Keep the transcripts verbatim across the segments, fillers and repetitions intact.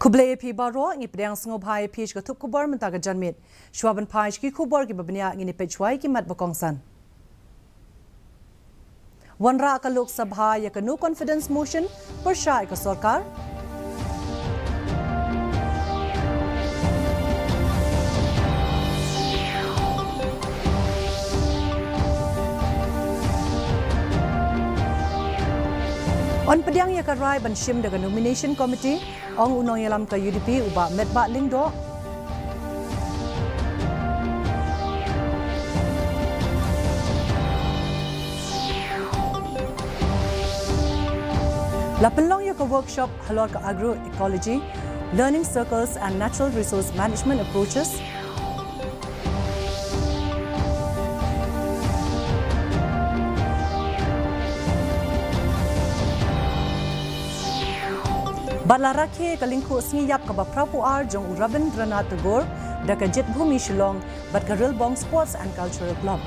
Khublei ïa phi baroh, ngi pdiang sngewbha ïa phi sha ka thup khubor mynta ka janmiet. Shuwa ban phai sha ki khubor kiba bniah, ngin ïa peit shuwa ïa ki mat ba kongsan. Wanrah ka Lok Sabha ïa ka no confidence motion pyrshah ïa ka sorkar. Yn pdiang ïa ka rai ban shim da ka nomination committee, ong u nongïalam ka U D P u Bah Metbah Lyngdoh. La pynlong ïa ka workshop halor ka agroecology, learning circles and natural resource management approaches. Bad la rakhe ka lyngkhuh sngi ïap kaba phra phew ar jong u Rabindranath Tagore da ka Jit Bhumi Shillong bad ka Rilbong Sports and Cultural Club.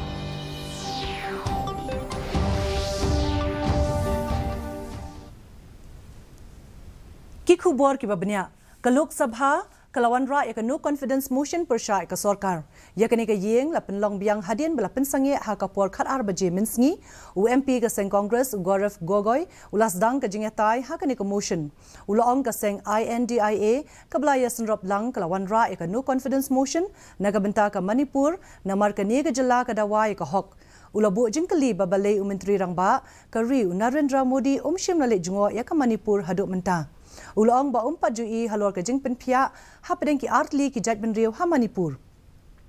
Ki khubor kiba bniah. Ka Lok Sabha ka la wanrah ïa ka no confidence motion pyrshah ïa ka sorkar. Ïa kane ka ïing la pynlong biang hadien ba la pynsangeh ha ka por khatar baje mynsngi. U M P ka seng Congress u Gaurav Gogoi u la sdang ka jingïatai ha kane ka motion. U la ong ka seng I N D I A kaba la ïasynrop lang ka la wanrah ïa ka no confidence motion na ka bynta ka Manipur, namar kane ka jylla ka dawa ïa ka hok. U la buh jingkylli ba balei u Myntri Rangbah ka ri u Narendra Modi um shym la leit jngoh ïa ka Manipur haduh mynta. U la ong ba um pat ju ïohi halor ka jingpynphiah hapdeng ki artylli ki jaitbynriew ha Manipur.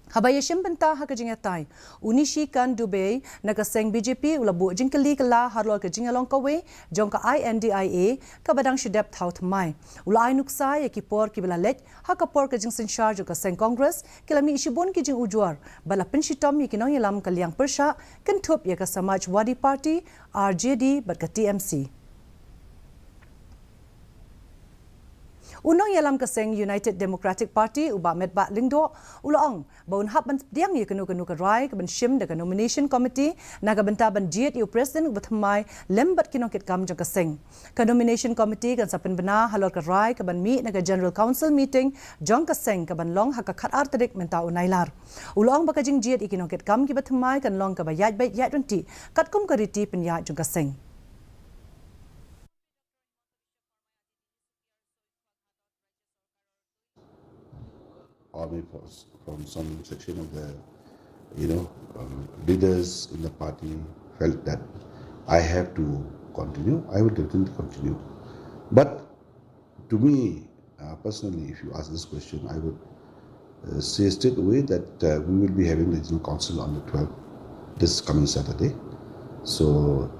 Haba ïashim bynta ha ka jingïatai, u Nishikant Dubey na ka seng B J P u la buh jingkylli kylla halor ka jingïalong kawei jong ka I N D I A kaba dang shu dep thaw thymmai. U la ai nuksa ïa ki por kiba la leit ha ka por ka jingsynshar jong ka seng Congress, ki la mih shibun ki jingujor bad la pynshitom ïa ki nongïalam ka liang pyrshah kynthup ïa ka Samajwadi Party, R J D bad ka T M C. U nongïalam ka seng United Democratic Party u Bah Metbah Lyngdoh u la ong ba un hap ban pdiang ïa kano kano ka rai kaban shim da ka nomination committee na ka bynta ban jied ïa u president uba thymmai lem bad ki nongkitkam jong ka seng. Ka nomination committee kan sa pynbna halor ka rai kaban mih na ka General Council meeting jong ka seng kaban long ha ka khatar tarik mynta u Nailar. U la ong ba ka jingjied ïa ki nongkitkam kiba thymmai kan long kaba ïaid beit ïaid ryntih katkum ka riti pynïaid jong ka seng. Army force from some section of the, you know, um, leaders in the party felt that I have to continue, I will definitely continue. But to me, uh, personally, if you ask this question, I would uh, say straight away that uh, we will be having the Regional Council on the twelfth, this coming Saturday. So,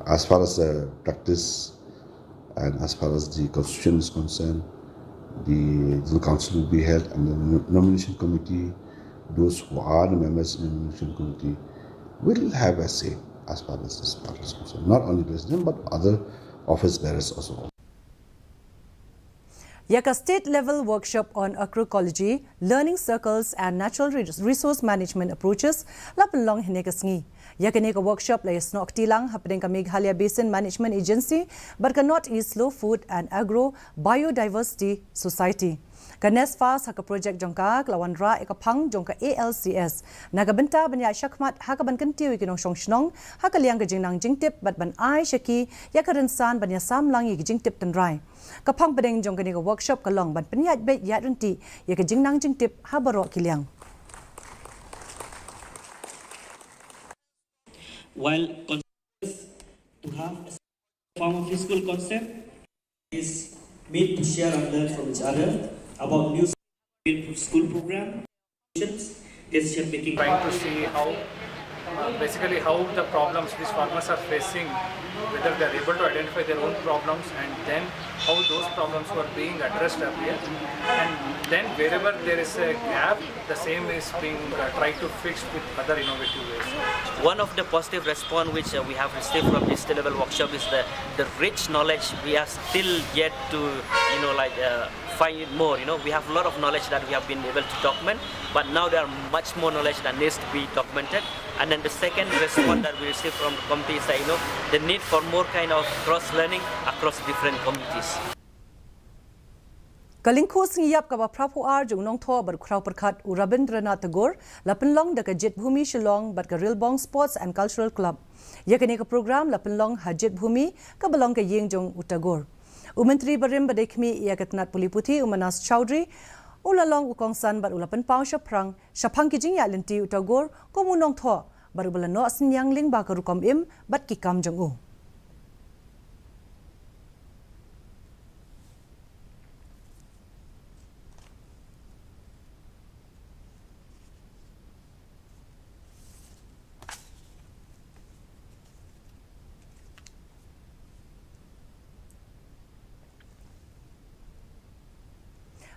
as far as the practice and as far as the constitution is concerned, the Regional Council will be held, and the nomination committee, those who are the members in the nomination committee, will have a say as far as this matter is concerned. Not only president, but other office bearers also. Ïa ka State Level Workshop on Agroecology, Learning Circles and Natural Resource Management Approaches la pynlong hynne ka sngi. Ïa kane ka workshop la ïasnoh kti lang hapdeng ka Meghalaya Basin Management Agency bad ka North East Slow Food and Agro Biodiversity Society. Ka NESFAS ha ka projek jong ka ka la wanrah ïa ka phang jong ka A L C S na ka bynta ban ïaid shakhmat ha kaban kyntiew ïa ki nongshong shnong ha ka liang ka jingnang jingtip bad ban ai sha ki ïa ka rynsan ban ïasam lang ïa ki jingtip tynrai. Ka phang pdeng jong kane ka workshop ka long ban pynïaid beit ïaid ryntih ïa ka jingnang jingtip ha baroh ki liang. While concepts to have a form of physical concept is meant to share and learn from each other about new school program, decision making. Trying to see how, uh, basically how the problems these farmers are facing, whether they are able to identify their own problems and then how those problems were being addressed earlier, and then wherever there is a gap, the same is being uh, tried to fix with other innovative ways. One of the positive response which uh, we have received from this level workshop is the, the rich knowledge. We are still yet to, you know, like uh, find it more. You know, we have a lot of knowledge that we have been able to document, but now there are much more knowledge that needs to be documented. And then the second response that we receive from the committee is that, you know, the need for more kind of cross learning across different communities. Ka lyngkhuh sngi ïap kaba phra phew ar jong u nongthoh bad u khraw pyrkhat u Rabindranath Tagore la pynlong da ka Jit Bhumi Shillong bad ka Rilbong Sports and Cultural Club. Ïa kane ka program la pynlong ha Jit Bhumi kaba long ka ïing jong u Tagore. U Myntri barim ba dei khmih ïa ka tnat pule puthi u Manas Chaudhary u la long u kongsan bad u la pynpaw shaphrang shaphang ki jingïaid lynti u Tagore kum u nongthoh bad uba la noh synñiang lyngba ka rukom im bad ki kam jong u.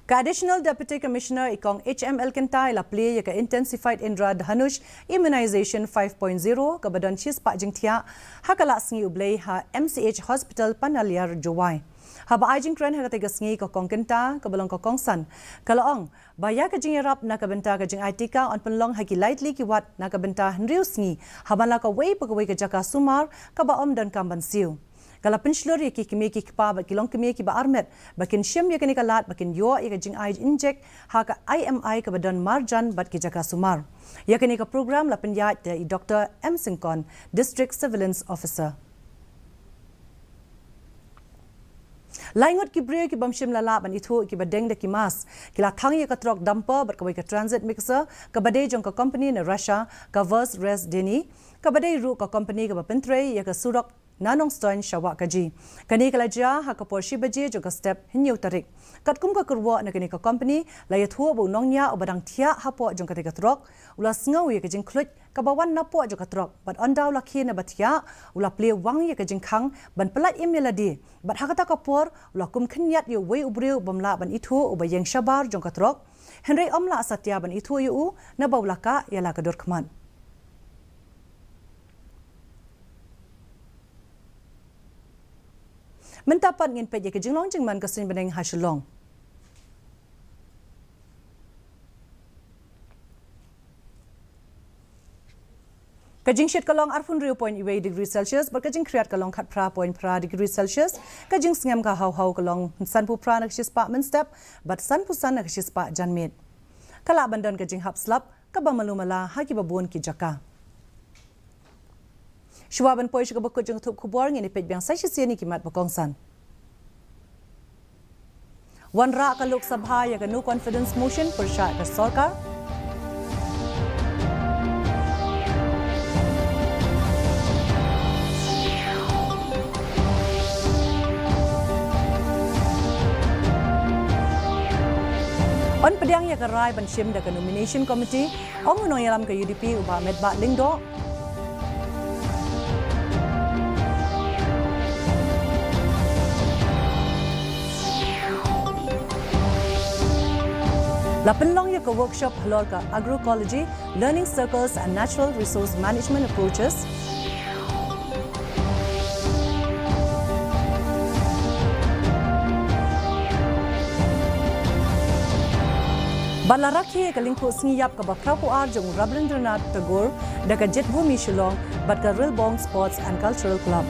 Ka Additional Deputy Commissioner i Kong H M L Kynta i la plie ïa ka Intensified Indra Dhanush Immunization five point zero kaba don shispah jingthiah ha ka Lah Sngi U Blei ha M C H Hospital Panaliar, Jowai. Haba ai jingkren ha katei ka sngi, ka Kong Kynta kaba long ka kongsan ka la ong ba ïa ka jingïarap na ka bynta ka jingai tika yn pynlong ha ki lai tylli ki ward na ka bynta hynriew sngi ha ban la kawei pa kawei ka jaka sumar kaba ym donkam ban siew. Ka la pynshlur ïa ki kmie ki kpa bad ki longkmie kiba armet ba kin shim ïa kane ka lad ba kin ïoh ïa ka jingai injek ha ka I M I kaba don marjan bad ki jaka sumar. Ïa kane ka program la pynïaid da i Doktor M Syngkon, District Surveillance Officer. Lai ngut ki briew ki bym shym la lah ban ithuh kiba deng da ki mask ki la thang ïa ka trok dumper bad kawei ka transit mixer kaba dei jong ka company na Russia, ka Vozrezhdenie, kaba dei ruh ka company kaba pyntrei ïa ka surok na Nongstoiñ sha Wahkaji. Kane ka la jia ha ka por shi baje jong ka step hynñiew tarik. Katkum ka kyrwoh na kane ka company, la ïathuh ba u nongñiah uba dang thiah hapoh jong katei ka trok u la sngew ïa ka jingkhluit kaba wan napoh jong ka trok bad ynda u la khie na ba thiah u la plie wang ïa ka jingkhang ban pyllait im ïa lade bad ha kata ka por u la kum khynñiat ïa uwei u briew bym lah ban ithuh uba ïeng shabar jong ka trok. Hynrei ym lah satia ban ithuh ïa u naba u la kah ïa la ka dur khmat. Mynta pat ngin peit ïa ka jinglong jingman ka suiñ bneng ha Shillong. Ka jingshit ka long arphew hynriew point wei degree Celsius bad ka jingkhriat ka long khatphra point phra degree Celsius. Ka jingsngem ka haw haw ka long sanphew phra na ka shispah mynstep bad sanphew san na ka shispah janmiet. Ka lah ban don ka jinghap slap kaba malu mala ha kiba bun ki jaka. Shuwa ban poi sha kaba kut jong ka thup khubor, ngin ïa peit biang sa shisien ïa ki mat ba kongsan. Wanrah ka Lok Sabha ïa ka No Confidence Motion pyrshah ka sorkar. Yn pdiang ïa ka rai ban shim da ka Nomination Committee, ong u nongïalam ka U D P u Bah Metbah Lyngdoh. La pynlong ïa ka workshop halor ka agroecology, learning circles and natural resource management approaches. Bad la rakhe ïa ka lyngkhuh sngi ïap kaba phra phew ar jong u Rabindranath Tagore da ka Jit Bhumi Shillong bad ka Rilbong Sports and Cultural Club.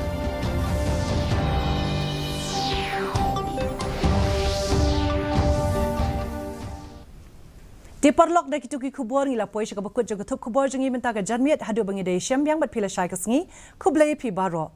Te paralok, da kito ki khubor ngi la poi sha kaba kut jong ka thup khubor jong ngi mynta ka janmiet. Haduh ba ngi da ïashem biang bad phi lashai ka sngi, khublei phi baroh.